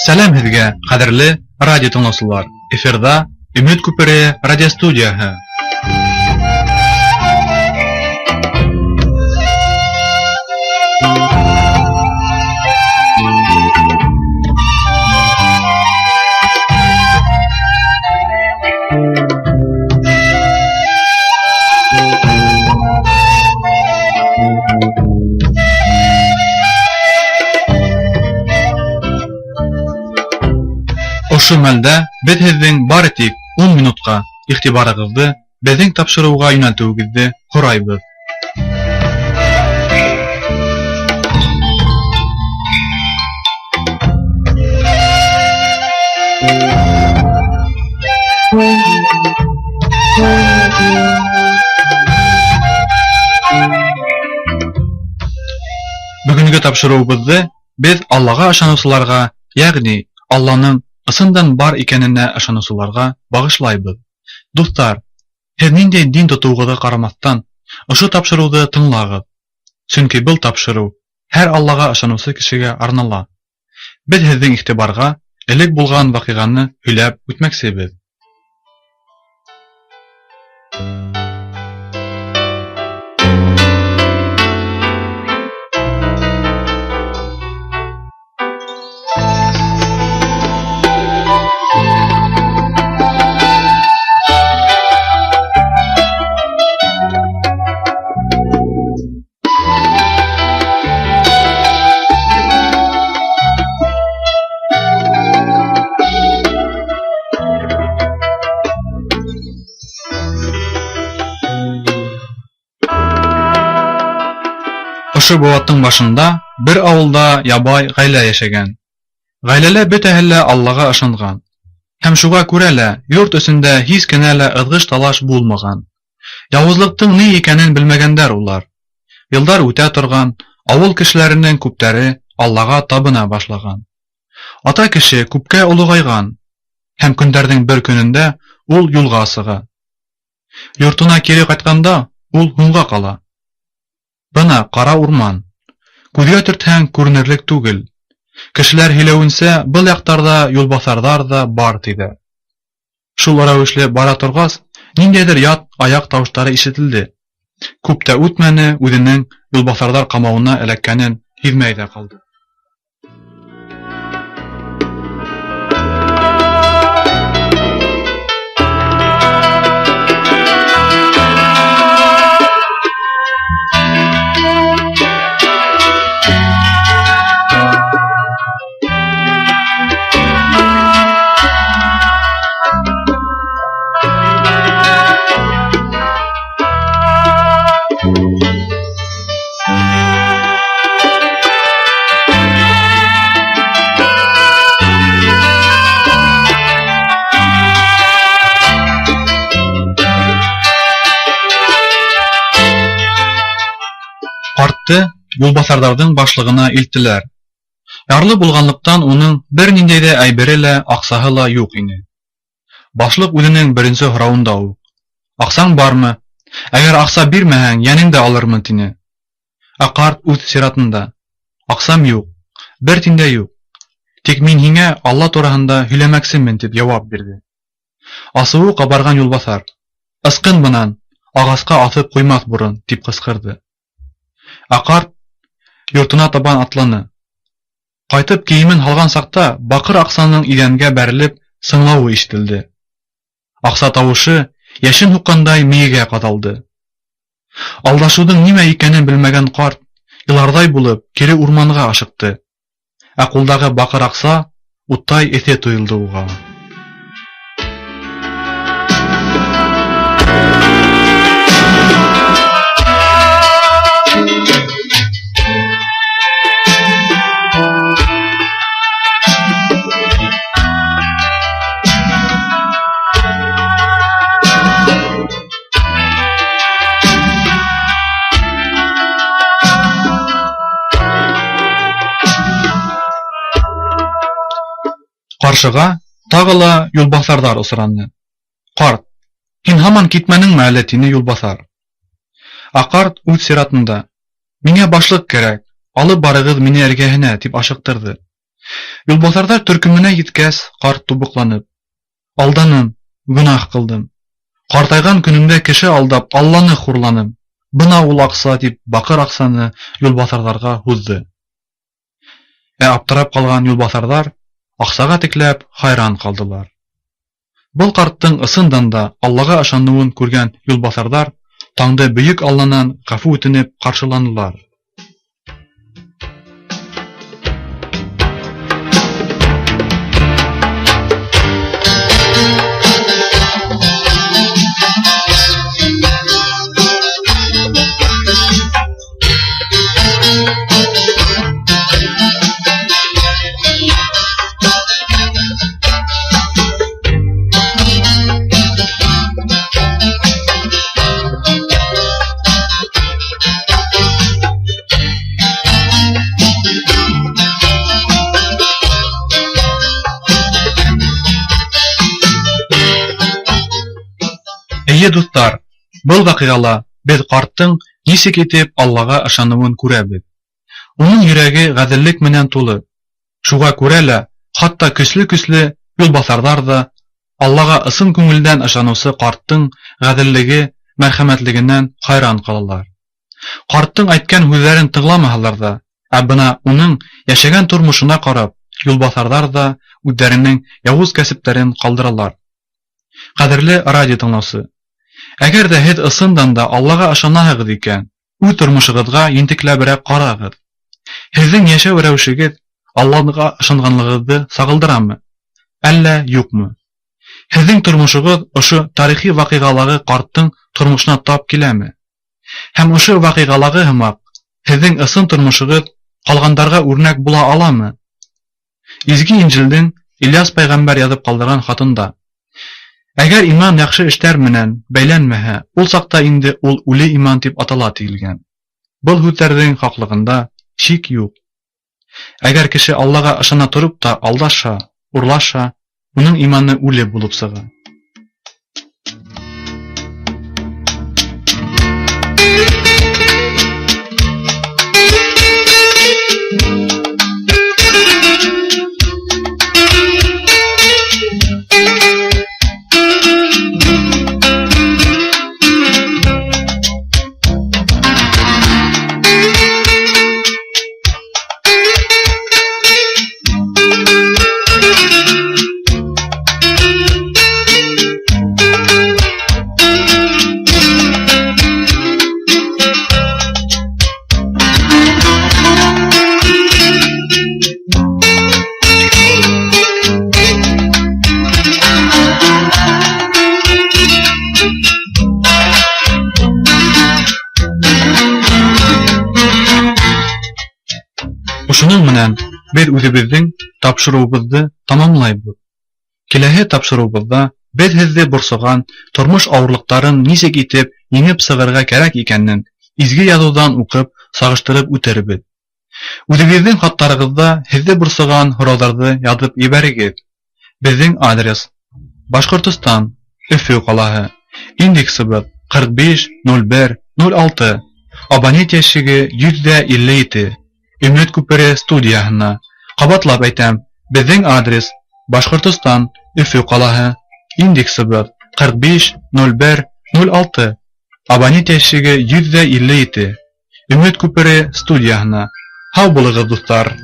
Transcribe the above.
Сәләм һеҙгә, ҡәҙерле радио тыңлаусылар! Эфирҙа Өмөт күпере радиостудияһы. Ошо мәлдә беҙ һеҙҙең бары тик 10 минутҡа иғтибарығыҙҙы беҙҙең тапшырыуға йүнәлтеүегеҙҙе һорайбыҙ. Бөгөнгө тапшырыуыбыҙҙы беҙ Аллаға ышаныусыларға, йәғни Алланың ысындан бар икәненә ышаныусыларға бағышлайбыҙ. Дуҫтар, һеҙ ниндәй дин тотоуығыҙға ҡарамаҫтан, ошо тапшырыуҙы тыңлағыҙ. Сөнки был тапшырыу һәр Аллаға ышаныусы кешегә арнала. Беҙ һеҙҙең иғтибарға элек булған ваҡиғаны һөйләп үтмәксебеҙ. Ошо быуаттың башында бер ауылда ябай ғаилә йәшәгән. Ғаиләлә бөтәһе лә Аллаға ышанған. Һәм шуға күрә лә йорт эсендә һис кенә лә ыҙғыш-талаш булмаған. Яуызлыҡтың ни икәнен белмәгәндәр улар. Йылдар үтә торған, ауыл кешеләренең күптәре Аллаға табына башлаған. Ата кеше күпкә олоғайған һәм көндәрҙең бер көнөндә ул юлға сыға. Йортона кире ҡайтҡанда ул һуңға ҡала. Бына ҡара урман. Күҙгә төртһәң күренерлек түгел. Кешеләр һөйләүенсә, был яҡтарҙа юлбаҫарҙар ҙа бар тиҙәр. Шул рәүешле бара торғас, ниндәйҙер ят аяҡ тауыштары ишетелде. Күп тә үтмәне, үҙенең юлбаҫарҙар ҡамауына эләккәнен һиҙмәй ҙә ҡалды. Ҡартты юлбаҫарҙарҙың башлығына илттеләр. Ярлы булғанлыҡтан уның бер ниндәй ҙә әйбере лә, аҡсаһы ла юҡ ине. Башлыҡ үҙенең беренсе һорауында уҡ: "Аҡсаң бармы? Әгәр аҡса бирмәһәң, йәнеңде алырмын", тине. Ә ҡарт үҙ сиратында: "Аҡсам юҡ, бер тин дә юҡ. Тик мин һиңә Алла тураһында һөйләмәксемен", тип яуап бирҙе. Асыуы ҡабарған юлбаҫар: "Ысҡын бынан, ағасҡа аҫып ҡуймаҫ борон", тип ҡысҡырҙы. Ә ҡарт йортона табан атланы. Ҡайтып кейемен һалған саҡта баҡыр аҡсаның иҙәнгә бәрелеп сыңлауы ишетелде. Аҡса тауышы йәшен һуҡҡандай мейегә ҡаҙалды. Алдашыуҙың нимә икәнен белмәгән ҡарт иларҙай булып кире урманға ашыҡты. Ә ҡулдағы баҡыр аҡса уттай эҫе тойолдо уға. Ҡаршыға тағы ла юлбаҫарҙар осраны. — Ҡарт, һин һаман китмәнеңме әле? — тине юлбаҫар. Ә ҡарт үҙ сиратында: «Миңә башлыҡ кәрәк, алып барығыҙ мине эргәһенә», — тип ашыҡтырҙы. Юлбаҫарҙар төркөмөнә еткәс, ҡарт тубыҡланып: «Алданым, гонаһ ҡылдым. Ҡартайған көнөмдә кеше алдап, Алланы хурланым. Бына ул аҡса», — тип баҡыр аҡсаны юлбаҫарҙарға һуҙҙы. Ә аптырап ҡалған юлбаҫарҙар аҡсаға текләп хайран ҡалдылар. Был ҡарттың ысындан да Аллаға ышаныуын күргән юлбаҫарҙар таңды бөйөк Алланан ғәфү үтенеп ҡаршыланылар. Эйе, дуҫтар, был ваҡиғала беҙ ҡарттың нисек итеп Аллаға ышаныуын күрәбеҙ. Уның йөрәге ғәҙеллек менән тулы. Шуға күрә лә хатта көслө-көслө юлбаҫарҙар ҙа Аллаға ысын күңелдән ышаныусы ҡарттың ғәҙеллеге, мәрхәмәтлегенән хайран ҡалалар. Ҡарттың әйткән һүҙҙәрен тыңламаһалар ҙа, ә бына уның йәшәгән тормошона ҡарап, юлбаҫарҙар ҙа үҙҙәренең яуыз кәсептәрен ҡалдыралар. Ҡәҙерле радио тыңлаусы, әгәр ҙә һеҙ ысындан да Аллаға ышанаһығыҙ икән, үҙ тормошоғоҙға ентекләберәк ҡарағыҙ. Һеҙҙең йәшәү рәүешегеҙ Аллаға ышанғанлығығыҙҙы сағылдырамы, әллә юҡмы? Һеҙҙең тормошоғоҙ ошо тарихи ваҡиғалағы ҡарттың тормошона тап киләме? Һәм ошо ваҡиғалағы һымаҡ һеҙҙең ысын тормошоғоҙ ҡалғандарға үрнәк була аламы? Изге Инжилдең Ильяс пәйғәмбәр яҙып ҡалдырған хатында: «Әгәр иман яҡшы эштәр менән бәйләнмәһә, ул саҡта инде ул үле иман тип атала», тиелгән. Был һүҙҙәрҙең хаҡлығында шик юҡ. Әгәр кеше Аллаға ышана тороп та алдаша, урлаша, уның иманы үле булып сыға. Ошоноң менән беҙ үҙебеҙҙең тапшырыуыбыҙҙы тамамлайбыҙ. Киләһе тапшырыуыбыҙҙа беҙ һеҙҙе борсоған тормош ауырлыҡтарын нисек итеп еңеп сығырға кәрәк икәнен Изге Яҙыуҙан уҡып, сағыштырып үтербеҙ. Үҙегеҙҙең хаттарығыҙҙа һеҙҙе борсоған һорауҙарҙы яҙып ебәрегеҙ. Беҙҙең адрес: Башҡортостан, Өфө ҡалаһы, индексыбыҙ 45 01 06, абонент йәшеге 157, Өмөт күпере студияһына. Ҡабатлап әйтәм, беҙҙең адрес: Башҡортостан, Өфө ҡалаһы, индексыбыҙ 45 01 06, абонент йәшеге 157, Өмөт күпере студияһына. Һау булығыҙ, дуҫтар!